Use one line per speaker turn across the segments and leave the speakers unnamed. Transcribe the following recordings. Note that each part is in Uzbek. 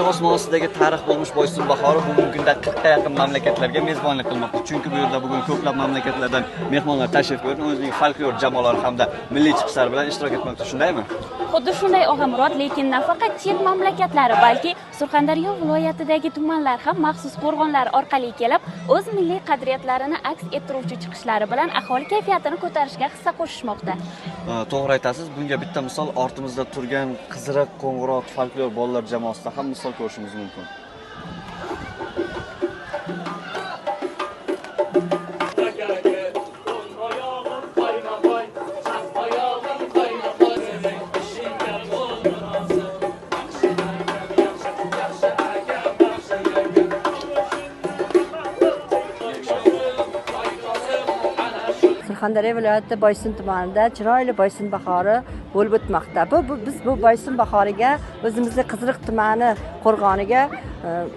Ochig'i osmon ostidagi tarix bo'lmish Boysun bahori bugungi kunda 40 ta yaqin mamlakatlarga mezbonlik qilmoqda. Chunki bu yerda bugun ko'plab mamlakatlardan mehmonlar tashrif buyurib, o'zining folklor jamoalari hamda milliy chiqishlari bilan ishtirok etmoqda, shundaymi?
Xuddi shunday Og'amurod, lekin nafaqat chet mamlakatlari, balki Surxondaryo viloyatidagi tumanlar ham maxsus qo'rg'onlar orqali kelib, o'z milliy qadriyatlarini aks ettiruvchi chiqishlari bilan aholi kayfiyatini ko'tarishga hissa qo'shishmoqda.
To'g'ri aytasiz, bunga bitta misol ortimizda turgan Qiziriq Qo'ng'irot folklor bolalar jamoasida ham misol ko'rishimiz mumkin.
Surxondaryo viloyati Boysun tumanida chiroyli Boysun bahori bo'lib o'tmoqda. Biz bu Boysun bahoriga o'zimizni Qiziriq tumani qo'rg'oniga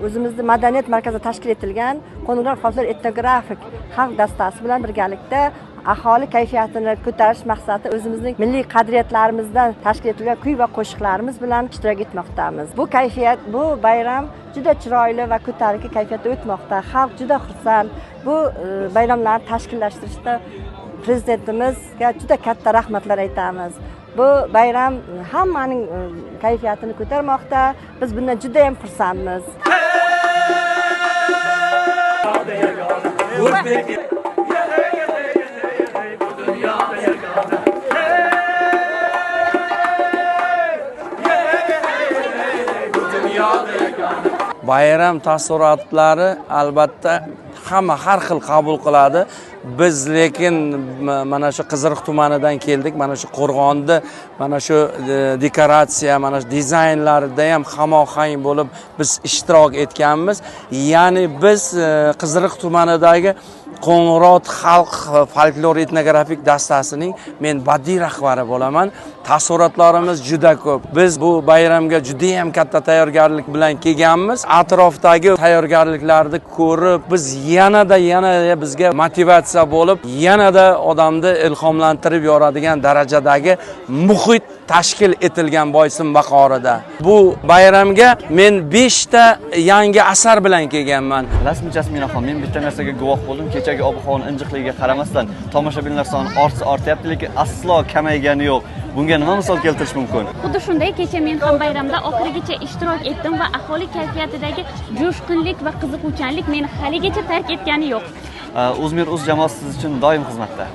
o'zimizni madaniyat markazi tashkil etilgan Qo'ng'irot folklor etnografik xalq dastasi bilan birgalikda aholi kayfiyatini ko'tarish maqsadida o'zimizning milliy qadriyatlarimizdan tashkil etilgan kuy va qo'shiqlarimiz bilan ishtirok etmoqdamiz. Bu kayfiyat, bu bayram juda chiroyli va ko'tarinki kayfiyatda o'tmoqda. Xalq juda xursand. Bu bayramlarni tashkillashtirishda prezidentimizga juda katta rahmatlar aytamiz. Bu bayram hammaning kayfiyatini ko'tarmoqda. Biz bundan juda ham xursandmiz.
Bayram taassurotlari albatta hamma har xil qabul qiladi. Biz lekin mana shu Qiziriq tumanidan keldik, mana shu qo'rg'onni, mana shu dekoratsiya, mana shu dizaynlarida ham hamohang bo'lib biz ishtirok etganmiz. Ya'ni biz Qiziriq tumanidagi Qo'ng'irot xalq folklor etnografik dastasining men badiiy rahbari bo'laman. Taassurotlarimiz juda ko'p. Biz bu bayramga juda ham katta tayyorgarlik bilan kelganmiz. Atrofdagi tayyorgarliklarni ko'rib, biz yanada bizga motivatsiya bo'lib, yanada odamni ilhomlantirib yoradigan darajadagi muhit tashkil etilgan Boysun bahorida. Bu bayramga men 5 ta yangi asar bilan kelganman.
Rasmiy Jasminaxon, men bitta narsaga guvoh bo'ldim. Kechagi ob-havoning injiqligiga qaramasdan tomoshabinlar soni ortsa ortyapti, lekin aslo kamaygani yo'q. Bunga nima misol keltirish mumkin?
Xuddi shunday, kecha men ham bayramda oxirigacha ishtirok etdim va aholi kayfiyatidagi jo'shqinlik va qiziquvchanlik meni haligacha tark etgani yo'q.
Uzmir Uz jamoasi siz uchun doim xizmatda.